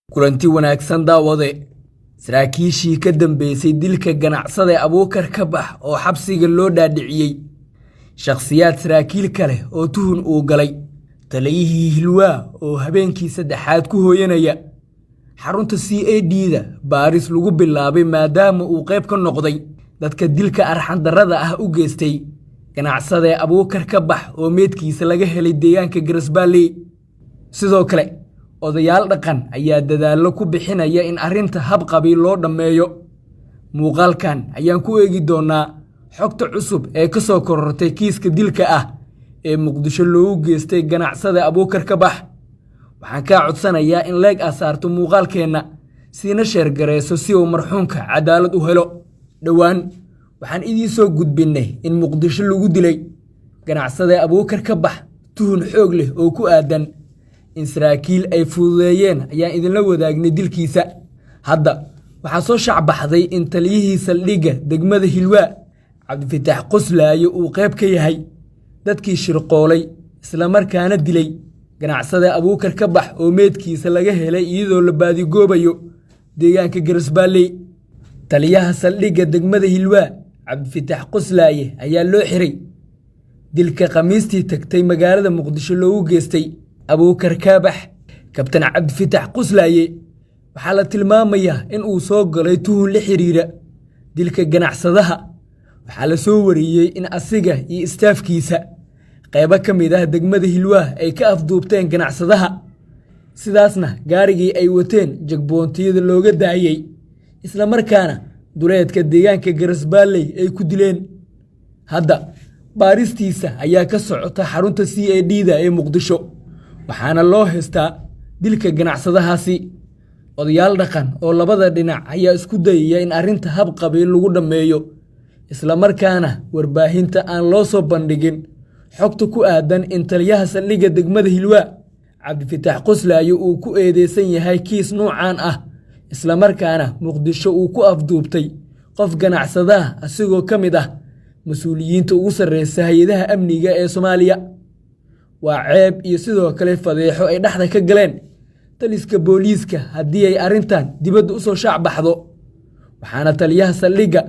Kulanti wanaagsan daawade. Saraakiishii ka dambeysay dilka ganacsade Abuukar Kabax oo xabsiga loo dhaadhiciyey, shakhsiyaad saraakiil kale oo tuhun uu galay, taliyihii Hilwaa oo habeenkii saddexaad ku hooyanaya xarunta CID-da baaris lagu bilaabay maadaama uu qayb ka noqday dadka dilka arxan-darrada ah u geystay ganacsade Abuukar Kabax oo meydkiisa laga helay deegaanka Garasbaaley. Sidoo kale, odayaal dhaqan ayaa dadaallo ku bixinaya in arrinta hab qabiil loo dhammeeyo. Muuqaalkan ayaan ku eegi doonaa xogta cusub ee ka soo korortay kiiska dilka ah ee Muqdisho loogu geystay ganacsade Abuukar Kabax. Waxaan kaa codsanayaa in leeg aad saarto muuqaalkeenna, siina share gareyso si uu marxuumka cadaalad u helo. Dhowaan waxaan idiin soo gudbinnay in Muqdisho lagu dilay ganacsade Abuukar Kabax. Tuhun xoog leh oo ku aadan in saraakiil ay fududeeyeen ayaan idinla wadaagnay dilkiisa. Hadda waxaa soo shacbaxday in taliyihii saldhigga degmada Hilwaa Cabdifataax Qoslaaye uu qayb ka yahay dadkii shirqoolay islamarkaana dilay ganacsade Abuukar Kabax oo meydkiisa laga helay iyadoo la baadigoobayo deegaanka Garasbaaley. Taliyaha saldhigga degmada Hilwaa Cabdifataax Qoslaaye ayaa loo xiray dilka Khamiistii tagtay magaalada Muqdisho loogu geystay Abuukar Kabax. Kabtan Cabdifataax Qoslaaye waxaa la tilmaamayaa in uu soo galay tuhun la xiriira dilka ganacsadaha. Waxaa la soo wariyey in asiga iyo istaafkiisa qaybo ka mid ah degmada Hilwaa ay ka afduubteen ganacsadaha, sidaasna gaarigii ay wateen jagboontiyada looga daayey, islamarkaana duleedka deegaanka Garasbaaley ay ku dileen. Hadda baaristiisa ayaa ka socota xarunta CID-da ee Muqdisho, waxaana loo haystaa dilka ganacsadahaasi. Odayaal dhaqan oo labada dhinac ayaa isku dayaya in arrinta hab qabiil lagu dhammeeyo, islamarkaana warbaahinta aan loo soo bandhigin xogta ku aadan in taliyaha saldhigga degmada Hilwaa Cabdifataax Qoslaaye uu ku eedeysan yahay kiis nuucan ah, islamarkaana Muqdisho uu ku afduubtay qof ganacsadaha asigoo ka mid ah mas-uuliyiinta ugu sarreysa hay-adaha amniga ee Soomaaliya. Waa ceeb iyo sidoo kale fadeexo ay dhexda ka galeen taliska booliiska haddii ay arrintan dibadda u soo shaacbaxdo. Waxaana taliyaha saldhigga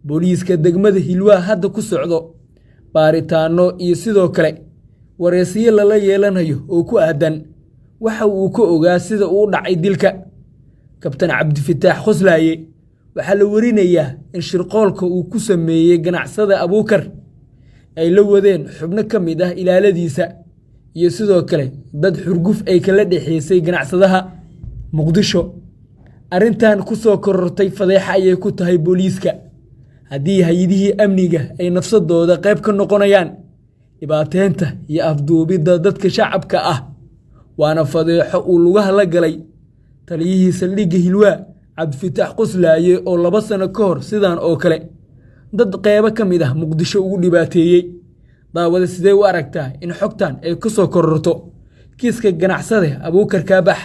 booliiska degmada Hilwaa hadda ku socdo baaritaanno iyo sidoo kale wareysiyo lala yeelanayo oo ku aadan waxa uu ka ogaa sida uu u dhacay dilka. Kabtan Cabdifataax Qoslaaye waxaa la warinayaa in shirqoolka uu ku sameeyey ganacsade Abuukar ay la wadeen xubno ka mid ah ilaaladiisa iyo sidoo kale dad xurguf ay kala dhexeysay ganacsadaha Muqdisho. Arrintan ku soo korortay fadeexa ayay ku tahay booliiska haddii hay-adihii amniga ay nafsadooda qayb ka noqonayaan dhibaateynta iyo afduubidda dadka shacabka ah. Waana fadeexo uu lugaha la galay taliyihii saldhigga Hilwaa Cabdifataax Qoslaaye oo 2 sano ka hor sidan oo kale dad qeybo ka mid ah Muqdisho ugu dhibaateeyey. Daawada, sidee u aragtaa in xogtan ay ku soo kororto kiiska ganacsade Abuukar Kabax?